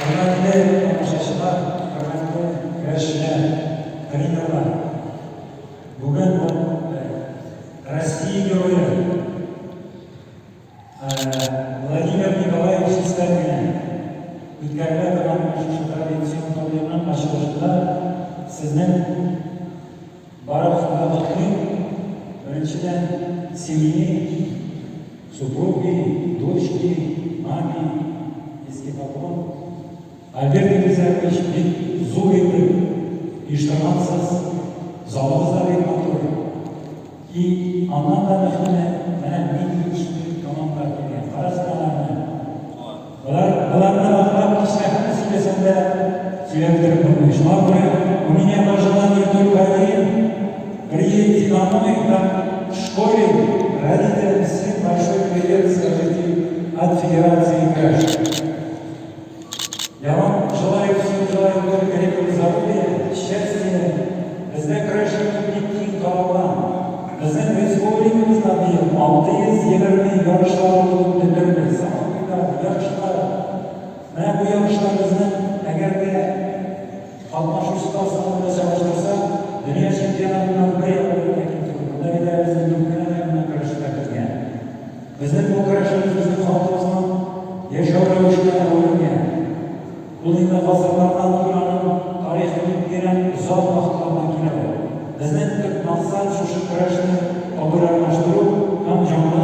Хөрмәтле тамашачылар, хөрмәтле көрәшчеләр, тренерлар! Бүген бу Россия герое Владимир Николаевич истәлегенә үткәрелә торган шушы традицион турнирның ачылышында сезнең барыгызны да котлыйм. Беренчедән, семьи, супруги, дочки, маме, низкий поклон. Альберт Елизарович, бик зур итеп оештыргансыз, залыгыз да бик матур. И аннан да мөһиме, менә нинди көчле командалар килгән. Карагыз аларны. Болар, боларны мактап кичкә сөйләсәң дә сөйләп бетереп булмый. Шуңа күрә у меня пожелание только один. Приедете домой, там в школе родителям всем большой привет скажите от Федерации Краш. Я вам желаю всем желаю только крепкого здоровья, счастья. Бездә көрәшнең бик киң таралган. Безнең республикабызда быел 620 ярышлар булып үтте төрле сабантуйлар, ярышлар. Менә бу ярышлар безнең, әгәр дә катнашучылар санын белән чагыштырсак, дөнья чемпионатыннан бер ярым гына ким түгел. Монда бит әле безнең Дүрткенә районыннан көрәшчеләр килгән. Безнең бу көрәшебез безнең халкыбызның яшәү рәвешенә әверелгән. Ул инде гасырлардан Иранның тарихы бик тирән, озак вакытлардан килә ул. Безнең төп максат шушы көрәшне популярлаштыру һәм җанлы